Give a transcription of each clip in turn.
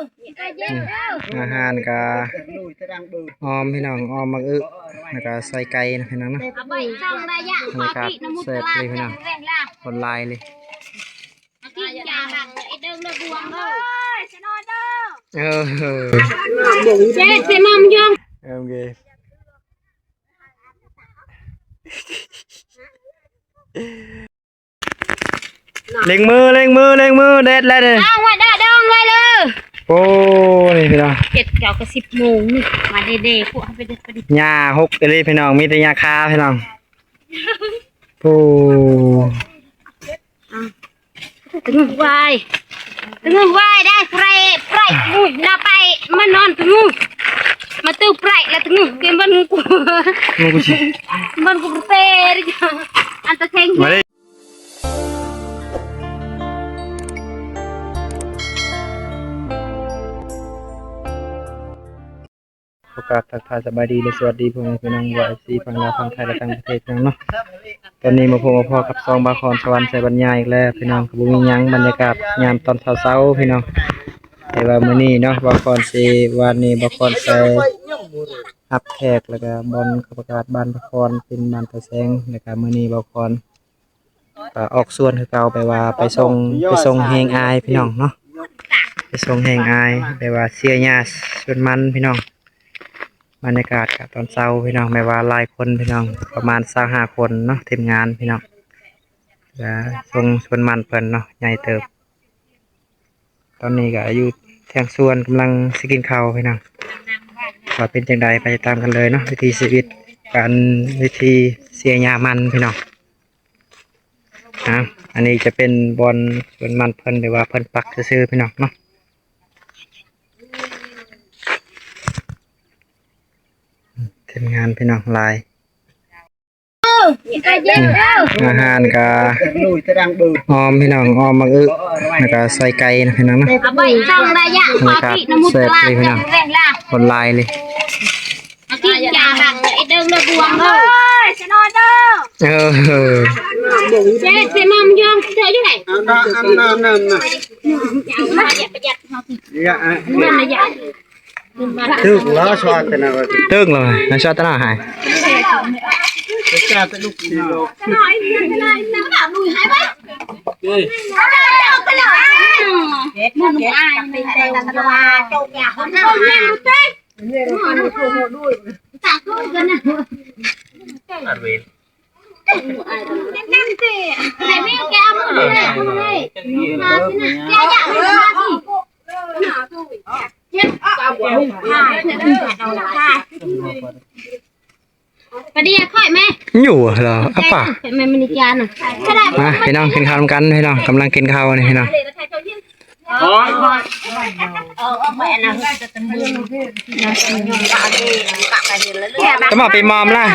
ອືມ ອາຫານກະອອມພີ່ນ້ອງ ອອມໝາກອຶ ແລ້ວກະຊອຍໄກ່ນະພີ່ນ້ອງເນາະ. ບັນຍາກາດແຊບເລີຍພີ່ນ້ອງ ຄົນຫຼາຍເລີຍ. ເອີ ເອີ ໂອເຄ. ເລັ່ງມື ເລັ່ງມື ເລັ່ງມື ແດດແລ້ວເດີ. ອ້າວ ວ່າດາດອງໄວ້ເລີ. ໂອ້ ນີ້ພີ່ນ້ອງ ເຈັດ ເກົ້າ ກະສິບໂມງນີ້ ມາເດໆ ພວກເຮົາໄປເດີ ໄປດິ ຫຍ້າຫົກອີ່ຫຼີພີ່ນ້ອງ ມີແຕ່ຫຍ້າຄາພີ່ນ້ອງ. ໂອ້ ຕະງຶກວາຍ ຕະງຶກວາຍໄດ້ ໄປ ໄປ ອຸ້ຍ ລາວໄປ ມານອນຕະງຶກ ມາຕື້ໄປ ລະຕະງຶກ ເກມບັນກູ ມັນກູຊິ ບັນກູເຕ ອັນຕະເທັງ. ຂໍກາບທັກທາຍສະບາຍດີ ແລະ ສະຫວັດດີພໍ່ແມ່ພີ່ນ້ອງ ເອັຟຊີ ຝັ່ງລາວ ຝັ່ງໄທ ແລະ ຕ່າງປະເທດເນາະ. ຕອນນີ້ມາພົບມາພໍ້ກັບຊ່ອງບ່າວຄອນສະຫວັນໄຊບັນຍາອີກແລ້ວພີ່ນ້ອງ. ກະບໍ່ມີຫຍັງ ບັນຍາກາດຍາມຕອນເຊົ້າໆ ພີ່ນ້ອງ. ແຕ່ວ່າມື້ນີ້ເນາະ ບ່າວຄອນຊິ ວານນີ້ບ່າວຄອນໄປຮັບແຂກ ແລ້ວກະບ່ອນເຂົາປະກາດບ້ານບ່າວຄອນເປັນບ້ານຕາແສງ ແລ້ວກະມື້ນີ້ບ່າວຄອນ ກະອອກສວນຄືເກົ່າ ແປວ່າໄປສົ່ງ ໄປສົ່ງແຮງອາຍພີ່ນ້ອງເນາະ ໄປສົ່ງແຮງອາຍ ແປວ່າເສຍຫຍ້າສວນມັນພີ່ນ້ອງ. ບັນຍາກາດກະຕອນເຊົ້າພີ່ນ້ອງ ແມ່ນວ່າຫຼາຍຄົນພີ່ນ້ອງ ປະມານຊາວຫ້າຄົນເນາະ ທີມງານພີ່ນ້ອງ ກະສົ່ງສວນມັນເພິ່ນເນາະ ໃຫຍ່ເຕີບ. ຕອນນີ້ກະຢູ່ທາງສວນ ກຳລັງຊິກິນເຂົ້າພີ່ນ້ອງ ວ່າເປັນຈັ່ງໃດ ໄປຕິດຕາມກັນເລີຍເນາະ ວິຖີຊີວິດ ການ ວິທີເສຍຫຍ້າມັນພີ່ນ້ອງ. ອ່າ ອັນນີ້ຈະເປັນບ່ອນສວນມັນເພິ່ນ ຫຼືວ່າເພິ່ນປັກຊື່ໆ ພີ່ນ້ອງເນາະ. ທີມງານພີ່ນ້ອງຫຼາຍ ອາຫານກະອອມພີ່ນ້ອງ ອອມໝາກອຶ ແລ້ວກະຊອຍໄກ່ນະພີ່ນ້ອງເນາະ. ບັນຍາກາດແຊບເລີຍພີ່ນ້ອງ ຄົນຫຼາຍເລີຍ. ເອີ ເອີ ເອີ ຕຶk lah suatana. Tyk lah, nah suatana hai. ປະດຽວຂ້ອຍແມ່ ຢູ່ລະ ອະປະ ແມ່ນມັນອີກຢ່າງນະ. ມາພີ່ນ້ອງ ກິນເຂົ້ານຳກັນພີ່ນ້ອງ ກຳລັງກິນເຂົ້ານີ້ພີ່ນ້ອງ. ຕະໝໍ້ປີໝອມລະ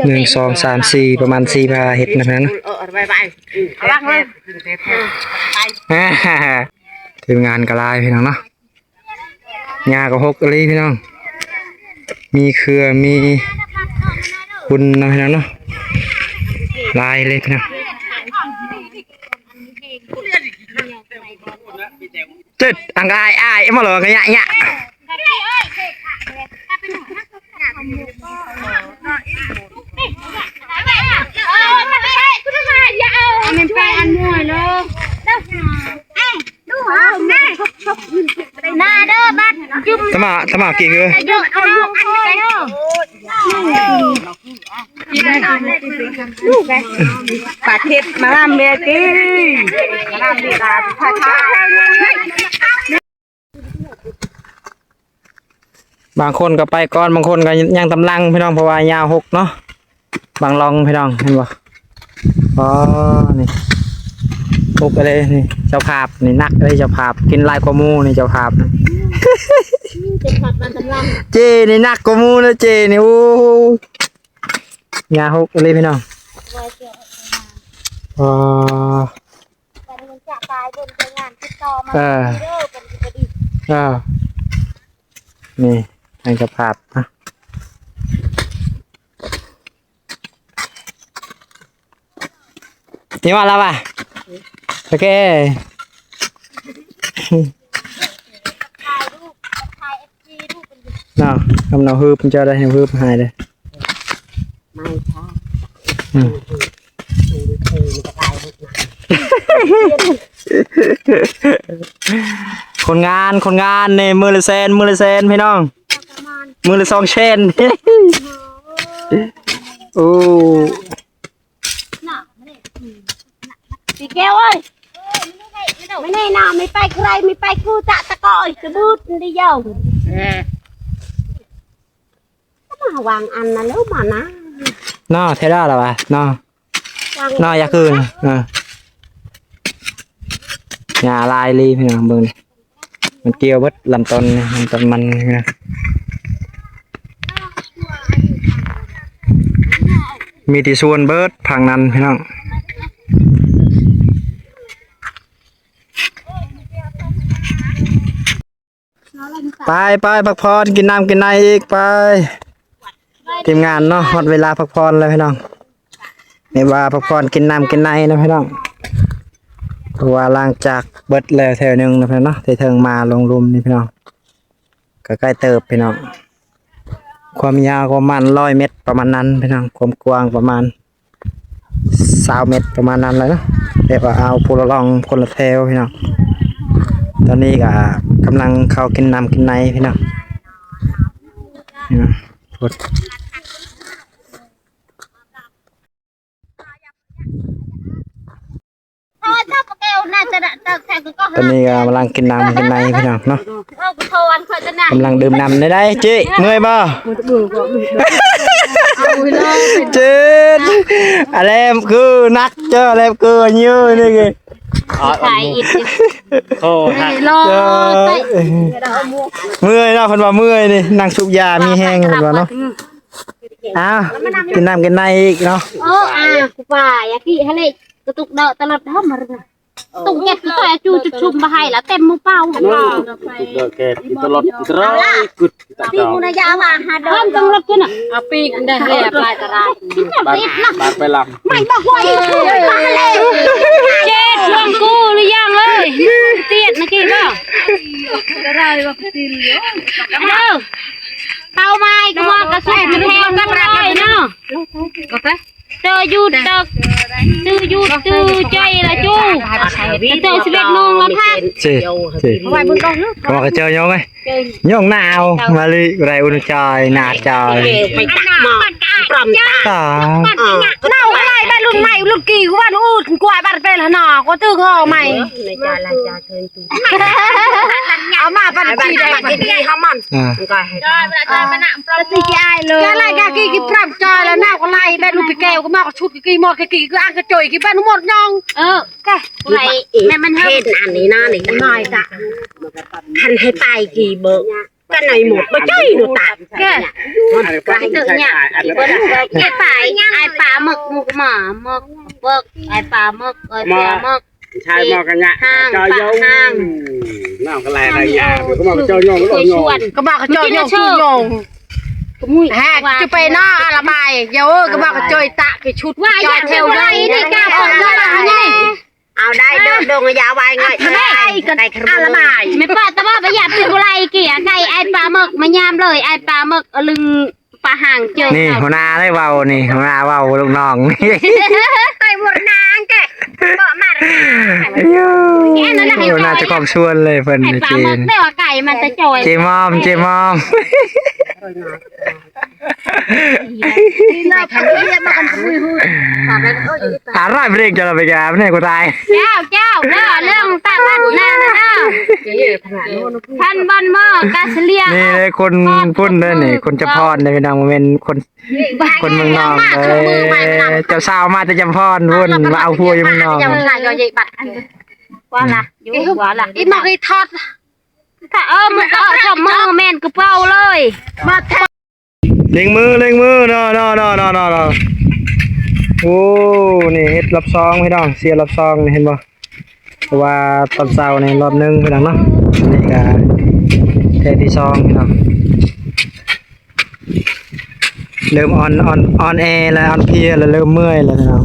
ໜຶ່ງ ສອງ ສາມ ສີ່ ປະມານສີ່ຫ້າເຮັດນະພີ່ນ້ອງ. ທີມງານກະຫຼາຍພີ່ນ້ອງເນາະ. ຫຍ້າກະຫົກອີ່ຫຼີພີ່ນ້ອງ ມີເຄືອ ມີຝຸ່ນເນາະພີ່ນ້ອງເນາະ ຫຼາຍເລີຍພີ່ນ້ອງ. ເຈັດ ອັງກະອາຍ ອາຍ ມາຫຼໍກະຍະຍະ. ຕະໝໍ້ ຕະໝໍ້ກິນເດີ ປາເທດມາລຳເບກີ ມາລຳເບກາ ບາງຄົນກະໄປກ່ອນ ບາງຄົນກະຍັງຕາມຫຼັງພີ່ນ້ອງ ເພາະວ່າຫຍ້າຫົກເນາະ. ບາງລອງພີ່ນ້ອງ ເຫັນບໍ່? ອໍ ນີ້ ຫົກເລີຍນີ້ ເຈົ້າພາບນີ້ ໜັກເລີຍເຈົ້າພາບ ກິນຫຼາຍກວ່າໝູ່ນີ້ເຈົ້າພາບ. ເຈົ້າພາບມາຕາມຫຼັງ ເຈ້ນີ້ໜັກກວ່າໝູ່ເລີຍເຈ້ນີ້. ໂອ້ ຫຍ້າຫົກເລີຍພີ່ນ້ອງ. ອໍ ເອີ ນີ້ໃຫ້ເຈົ້າພາບນະ. ນີ້ວ່າລະວ່າ ໂອເຄ. ເນາະ ຄຳເນາະ ຮືບ ເຈົ້າໄດ້ໃຫ້ຮືບໃຫ້ເດ້. ຄົນງານ ຄົນງານນີ້ ມື້ລະແສນ ມື້ລະແສນ ພີ່ນ້ອງ ມື້ລະສອງແສນ. ໂອ້ ພີ່ແກ້ວເອີຍ ມື້ນີ້ນະ ມີໄປໃຄ ມີໄປກູຕະຕະກອຍ ສະບູດດີຢາວ ມາວາງອັນນັ້ນແລ້ວມານະ ເນາະ ເທລາລະວະເນາະ ເນາະ ຢ່າຄືນ ເອີ ຫຍ້າຫຼາຍອີ່ຫຼີ ພີ່ນ້ອງ ເບິ່ງນີ້ ມັນກ່ຽວເບິດລຳຕົ້ນ ລຳຕົ້ນມັນນີ້ນະ ມີແຕ່ສວນເບິດຝັ່ງນັ້ນ ພີ່ນ້ອງ. ໄປ ໄປ ພັກຜ່ອນ ກິນນ້ຳກິນໃນອີກ ໄປ. ທີມງານເນາະ ຮອດເວລາພັກຜ່ອນແລ້ວ ພີ່ນ້ອງ ແມ່ນວ່າພັກຜ່ອນກິນນ້ຳກິນໃນເນາະ ພີ່ນ້ອງ ເພາະວ່າຫຼັງຈາກເບິດແລ້ວແຖວໜຶ່ງເນາະ ພີ່ນ້ອງເນາະ ທີ່ເທິງມາລົງລຸ່ມນີ້ ພີ່ນ້ອງ ກໍໃກ້ເຕີບ ພີ່ນ້ອງ ຄວາມຍາວປະມານຮ້ອຍເມັດ ປະມານນັ້ນ ພີ່ນ້ອງ ຄວາມກວ້າງປະມານ ຊາວເມັດປະມານນັ້ນແຫຼະເນາະ ແບບວ່າເອົາຜູ້ລະລ່ອງຄົນລະແຖວ ພີ່ນ້ອງ. ຕອນນີ້ກໍກຳລັງເຂົ້າກິນນ້ຳກິນໃນ ພີ່ນ້ອງ ນີ້ນະ ພຸດ ຕອນນີ້ກໍກຳລັງກິນນ້ຳກິນໃນ ພີ່ນ້ອງເນາະ ກຳລັງດື່ມນ້ຳ ໄດ້ໆ ເຈ້ ເມື່ອຍບໍ່? ເຈັດ ອາແລມຄືໜັກ ເຈົ້າ ອາແລມຄືເຍີນີ້ ຂາຍອີກ ຄໍຫັກ ເມື່ອຍເນາະ ເພິ່ນວ່າເມື່ອຍນີ້ ນັ່ງສູບຢາມີແຮງ ເພິ່ນວ່າເນາະ. ອ້າວ ກິນນ້ຳກິນໃນອີກເນາະ ເອີ ອ່າ ກູປາ ຢາກກິນຫັ້ນແຫຼະ ກະຕຸກເດາະຕະຫຼອດ ເຮົາມາ ຕຸກເກັບ ກະຕ່ອຍຈູຈຸດຊຸມບໍ່ໃຫ້ລະ ເຕັມໝູ່ເປົ່າຫັ້ນ ຕຸກເດີແກະຕະຫຼອດ ກະໄດ້ກຶດ ຕີ ຕະ ກູນະ ຢາວ່າຫາເດີ ເພິ່ນຕ້ອງລົດຂຶ້ນນະ ເອົາປີກໄດ້ແຮບຫຼາຍຕະລາດ ຕິດນະ ບາດໄປລຳ ໄມ່ບໍ່ໄຫວ ເຈັດ ຫວງກູຫຼືຍັງເອີຍ ຕຽດນະກີ້ບໍ່ ໄດ້ວ່າຕິນຢູ່ ເອີ ເປົ້າໝາຍກະບອກກະສຸດແຖວກັນເລີຍເນາະ ເຈີຢຸດເຕີກ ຕື້ຢຸດຕື້ໃຈລະຈູ ເຕີສິບເອັດໂມງລະພັກ ເຈັດ ເຈັດ ເອົາໄວ້ເບິ່ງກ່ອນ ກະບອກກະເຈີຍົງເອີຍ ຍົງໜາວມາລີ ບໍ່ໄດ້ອຸ່ນຈອຍ ໜາວຈອຍ ເອີ ໄປຕັກໝໍ້ ປອມຕາ ຕາ ເນາວຫຼາຍແບບລຸ້ນໃໝ່ລຸ້ນກີ້ ກູວ່າໜູອູດ ກູວ່າບັດເປັນຫັ້ນນະ ກູຕື່ຫໍໃໝ່ ໃນຈານລະຈານ ເອົາມາປັນຈີໄດ້ ເຮົາມັນ ອ່າ ກະຊິອາຍເລີຍ ກະໄລ່ກະກີ້ກິນປຣຳຈອຍລະນາວກະໄລ່ແບບລູກພີ່ແກ້ວກະມາກະຊຸດກະກີ້ໝົດກະກີ້ກະອັງກະຈົຍກິນແບບໝົດຍອງ ເອີ ກະໄລ່ແມ່ມັນເຮັດອັນນີ້ນະນີ້ນ້ອຍກະ ຄັນໃຫ້ໄປກີ້ເບີ ກະໄດ້ໝົດບໍ່ຈ່ອຍໜູຕາ ກະໄລ່ເຕີຍ ເຮັດໄປ ອາຍປາໝຶກໝູກໝາໝຶກ ເບີກ ອາຍປາໝຶກ ເອີຍ ປາໝຶກ ຊາຍມອກກະຍະ ເຈົ້າຢູ່ ນ້ຳກະໄຫຼໄຫຼຍາ ກະມາກະເຈົ້າຍ່ອງ ກະມາກະເຈົ້າຍ່ອງ ກະມາກະເຈົ້າຍ່ອງ ແຮກຈະໄປນອກອະລະບາຍ ເອີຍ ກະມາກະເຈົ້າຕະກະຊຸດວ່າຢາກແຖວໃດນີ້ກະເອົາໄດ້ເດີ ດົງຢາວາຍເງີຍ ອະລະບາຍ ແມ່ປ້າຕະບອກວ່າຢາກເປັນບໍ່ໄຫຼເກຍ ໄກ່ອ້າຍປາໝຶກມາຍາມເລີຍ ອ້າຍປາໝຶກອະລຶງ ປາຫາງເຈີ ນີ້ຫົວໜ້າໄດ້ເວົ້ານີ້ ຫົວໜ້າເວົ້າລູກນ້ອງ ໄປຫົວໜ້າແກ ເກາະມາ ຫົວໜ້າເຈົ້າຂອງສວນເລີຍເພິ່ນ ໄອ້ປາໝຶກ ເຈ ແຕ່ວ່າໄກ່ມັນຈະຈ່ອຍ ເຈມອມ ເຈມອມ ອາ ລາຍເບຣກຈະລະໄປກາແນ່ກູຕາຍ ເຈົ້າ ເຈົ້າ ເລື່ອງຕາມນັ້ນນະ ທ່ານບອນໝໍກາສະເລຍ ນີ້ເດ້ຄົນພຸ້ນເດ້ນີ້ ຄົນຈຳພອນເດ້ພີ່ນ້ອງ ບໍ່ແມ່ນຄົນ ຄົນເມືອງນອກເດ້ ເຈົ້າສາວມາແຕ່ຈຳພອນພຸ້ນ ມາເອົາຜົວຢູ່ເມືອງນອກ ວ່າລະ ຢູ່ວ່າລະ ອີໝອກອີທອດ ເອີ ມຶງເອົາຈອບມືແມ່ນກະເປົາເລີຍ ມາແທ້ ເລັ່ງມື ເລັ່ງມື ເນາະ ເນາະ ເນາະ ເນາະ ເນາະ ໂອ້ ນີ້ເຮັດລອບສອງພີ່ນ້ອງ ເສຍລອບສອງນີ້ເຫັນບໍ່ ເພາະວ່າຕອນເຊົ້ານີ້ລອບໜຶ່ງພີ່ນ້ອງເນາະ ອັນນີ້ກະເທື່ອທີສອງພີ່ນ້ອງ ເລີ່ມອ່ອນ ອ່ອນ ອ່ອນແອແລ້ວ ອ່ອນເພຍແລ້ວ ເລີ່ມເມື່ອຍແລ້ວພີ່ນ້ອງ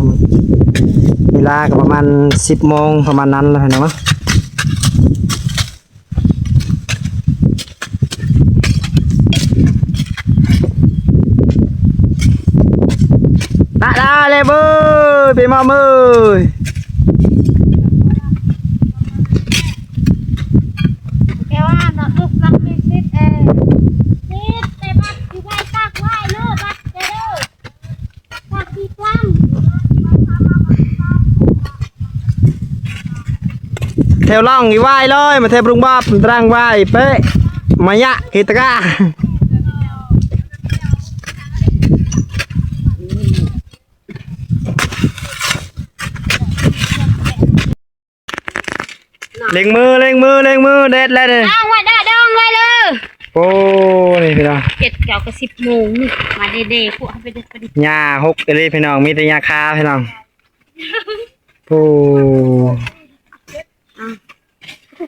ເວລາກະປະມານສິບໂມງປະມານນັ້ນແລ້ວພີ່ນ້ອງເນາະ. ມາເມີຍ ແກວ່າເນາະ ລູກລັກມີສິດເອງ ສິດແຕ່ບັດຊິໄວ້ຕັກໄວ້ເລີ ບັດເດີ ແຖວລ່ອງອີວາຍເລີຍ ມາແຖວບລຸງບອບຕະລັງວາຍເປະ ມາຍະເຄຕະກາ ເລັ່ງມື ເລັ່ງມື ເລັ່ງມື ແດດແລ້ວເດ້ ເອົາໄວ້ເດີ ດອງໄວ້ເລີຍ ໂອ້ ນີ້ພີ່ນ້ອງ ເຈັດເກົ້າກໍສິບໂມງນີ້ ມາເດໆ ພວກເຮົາໄປເດີ ໄປເດີ ຫຍ້າຫົກອີ່ຫຼີພີ່ນ້ອງ ມີແຕ່ຫຍ້າຄາພີ່ນ້ອງ ໂອ້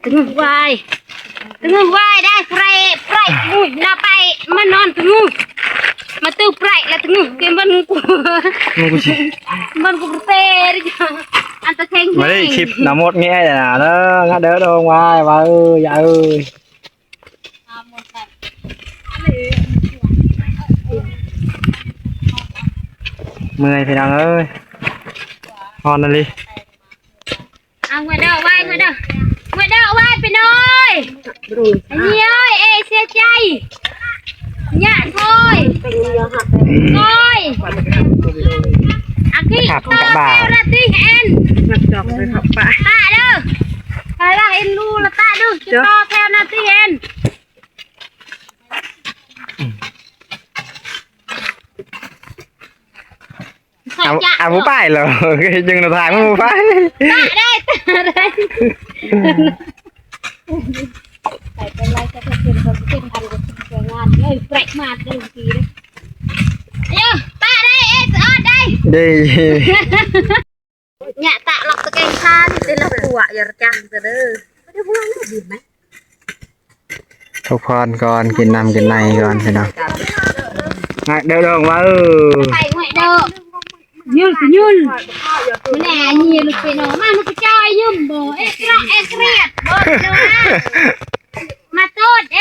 ຕະງຶກວາຍ ຕະງຶກວາຍໄດ້ ໄປ ໄປ ອຸ້ຍ ລາວໄປ ມານອນຕະງຶກ ມາຕື້ໄປ ລະຕະງຶກ ເກມບັນກູ ມັນກູຊິ ມັນກູເຕ ອັນຕະເທັງ ມາເດີ ຄລິບນະມົດແງ່ນະເດີ ງະເດີ ດອງວາຍ ວາຍເອີຍ ຢາເອີຍ ເມື່ອຍພີ່ນ້ອງເອີຍ ຮ້ອນອີ່ຫຼີ. ເອົາງວດດອກໄວ້ ງວດດອກ ງວດດອກໄວ້ ໄປໜ້ອຍ ອັນນີ້ເອີຍ ເອ ເສຍໃຈ ຍະໂທຍ ໂອ້ຍ ອາກິ ຄັບ ໂຕ ກະບາ ແຖວນາຕີເອັນ ມັກຈອກໄປເຂົ້າປ່າ ຕະເດີ ໄປລະເອັນລູລະຕະເດີ ຈະຕໍ່ແຖວນາຕີເອັນ ເອົາ ເອົາບໍ່ໄປເລີຍ ຈຶ່ງນະທາຍມັນບໍ່ໄປ ຕະໄດ້ ຕະໄດ້ ໄປເປັນໄລ ຈະເປັນ ເປັນ ເປັນອັນສວຍງາມເລີຍ ແປກມາເດີ ເດີ ຕະໄດ້ ເອສອອດໄດ້ ເດ້ ຍະຕະລັກຕະແກງຄານ ເປັນລະປົວ ຢ່າລະຈັງເດີ ເດີ ບໍ່ໄດ້ຫ່ວງ ດີໄໝ? ພັກຜ່ອນກ່ອນ ກິນນ້ຳກິນໃນກ່ອນພີ່ນ້ອງ ງະເດີ ດອງວ່າ ເອີ ໄປງວດເດີ ຍືນຍືນ ແມ່ນີ້ລູກພີ່ນ້ອງ ມາ ມັນກະຈອຍຍືມບໍ່ ເອກຣະເອກຣຽດບໍ່ ມາໂຕດເອ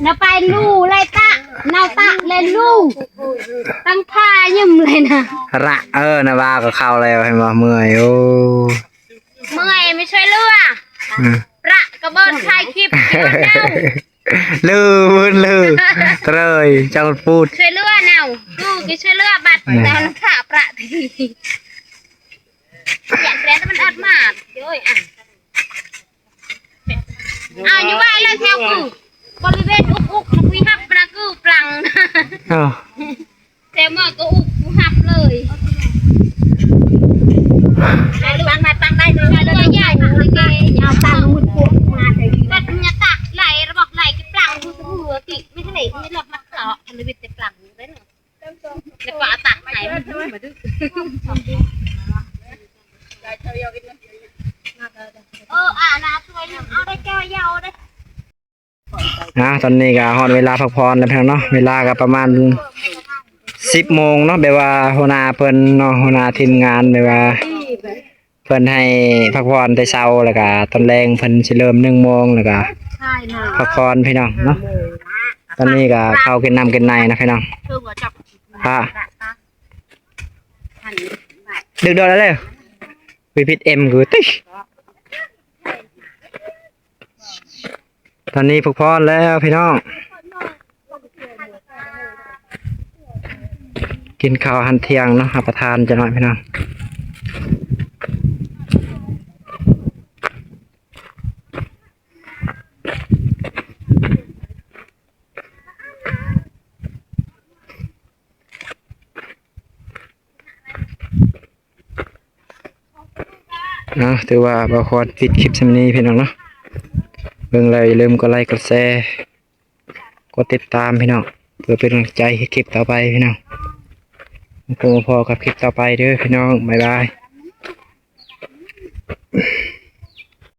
ນາໄປລູໄລຕະ ນາຕະແລລູ ຕັ້ງທ່າຍືມເລີຍນະ ລະ ເອີ ນາວ່າກໍເຂົ້າແລ້ວ ເຫັນບໍ່ ເມື່ອຍ ໂອ້ ເມື່ອຍ ໄມ່ຊ່ວຍເຫຼືອ ອືມ ລະກະເບີດຖ່າຍຄລິບ ລືມ ລືມ ເຕີຍ ຈັງປູດ ຊ່ວຍເຫຼືອແນວ ຄືຊິຊ່ວຍເຫຼືອບັດ ແຕ່ນາພະ ລະ ຢ່າແຕະ ມັນອັດມາດ ໂອ້ຍ ອ່ະ ອ່າ ຢູ່ວ່າແລ້ວແຖວກູ ບໍລິເວນອຸກອຸກ ມັນຄຸຍຮັບນະ ຄືປລັງ ເອີ ແຖວມາກໍອຸກກູຮັບເລີຍ ແລ້ວມາຕັ້ງໄດ້ເລີຍ ແລ້ວຍາວເລີຍ ຍາວຕັ້ງໝົດພວກມາເລີຍ ກໍຍາຕັກໄຫຼລະບອກໄຫຼ ກະປລັງຢູ່ຕົວຕິ ໄມ່ເທົ່າໃດ ມີລອດມັນເກາະ ທຳອິດແຕ່ປລັງຢູ່ເດ້ ແລ້ວກໍເອົາຕັກໃຫ້ມັນມາດຶ ເອີ ອ່າ ນາຊ່ວຍໜຶ່ງ ເອົາໄດ້ ເຈົ້າຢ່າເອົາໄດ້ ອ່າ ຕອນນີ້ກໍຮອດເວລາພັກຜ່ອນແລ້ວພີ່ນ້ອງເນາະ ເວລາກໍປະມານສິບໂມງເນາະ ແບບວ່າຫົວໜ້າເພິ່ນເນາະ ຫົວໜ້າທີມງານ ແບບວ່າ ເພິ່ນໃຫ້ພັກຜ່ອນແຕ່ເຊົ້າ ແລ້ວກະຕອນແລງເພິ່ນຊິເລີ່ມໜຶ່ງໂມງ ແລ້ວກະ ໃຊ່ເນາະ ພັກຜ່ອນພີ່ນ້ອງເນາະ ຕອນນີ້ກະເຂົ້າກິນນ້ຳກິນໃນນະພີ່ນ້ອງ ພາ ດຶກດອນແລ້ວ ວິພິດເອັມ ກູຕິ ຕອນນີ້ພັກຜ່ອນແລ້ວພີ່ນ້ອງ ກິນເຂົ້າຫັ້ນທ່ຽງເນາະ ຮັບປະທານຈັກໜ້ອຍພີ່ນ້ອງ ເນາະ ຖືວ່າບ່າວຄອນປິດຄລິບຊ່ຳນີ້ພີ່ນ້ອງເນາະ ເບິ່ງແລ້ວຢ່າລືມກົດໄລກ໌ ກົດແຊ ກົດຕິດຕາມພີ່ນ້ອງ ເພື່ອເປັນກຳລັງໃຈເຮັດຄລິບຕໍ່ໄປພີ່ນ້ອງ ມາພົບມາພໍ້ກັບຄລິບຕໍ່ໄປເດີພີ່ນ້ອງ ບາຍບາຍ.